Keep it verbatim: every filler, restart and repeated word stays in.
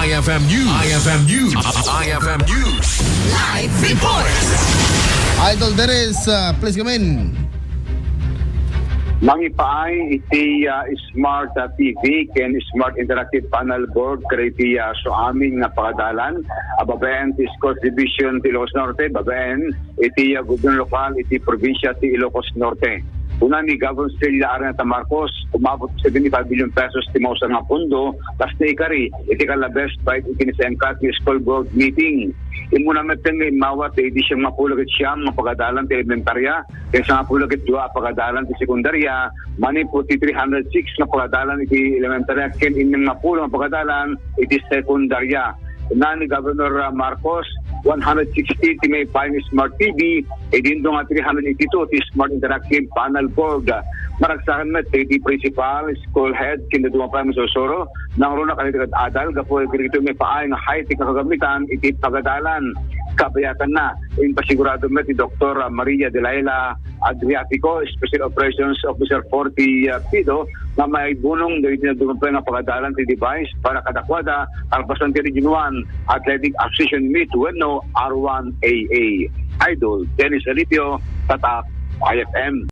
I F M News. I F M News. I F M News. Live report. Idol Dennis, uh, please come in. Mangipaay iti, ah, Smart, ah, T V ken Smart Interactive Panel Board kadagiti, ah, suamin nga pagadalan a babaen ti Schools Division ti Ilocos Norte, babaen iti, ah, gobyerno lokal iti probinsia ti Ilocos Norte. Kuna ni Governor Cecilia Araneta Marcos, umabot seventy-five billion pesos ti mausar nga pondo kas naikari iti kalabes baet iti nasayaat nga school board meeting. Immuna met nga immawat iti siyam nga pulo ket siyam nga pagadalan ti elementarya, ken sangapulo ket dua a pagadalan ti sekundarya, manipud ti three hundred six nga pagadalan iti elementarya ken innem nga pulo nga pagadalan iti sekundarya. Kuna ni Governor, ah, Marcos, one hundred sixty ti maipaay nga Smart T V, iti inton nga three hundred eighty-two ti Smart Interactive Panel Board. Maragsakan met ti principal, school head, ken dadduma pay a mansursuro, nangruna kadagiti ad-adal gapu iti dagitoy maipaay nga high-tech nga kagamitan iti pagadalan. Kabayatanna, impasigurado met ni Doktor Maria Delilah Adriatico, Special Operations Officer for ti, uh, PIDO, nga maibunong dagiti dadduma pay nga pagadalan ti device para kadakuada kalpasan ti Region one Athletic Association Meet wenno R one A A. Idol Dennis Alipio, Tatak I F M.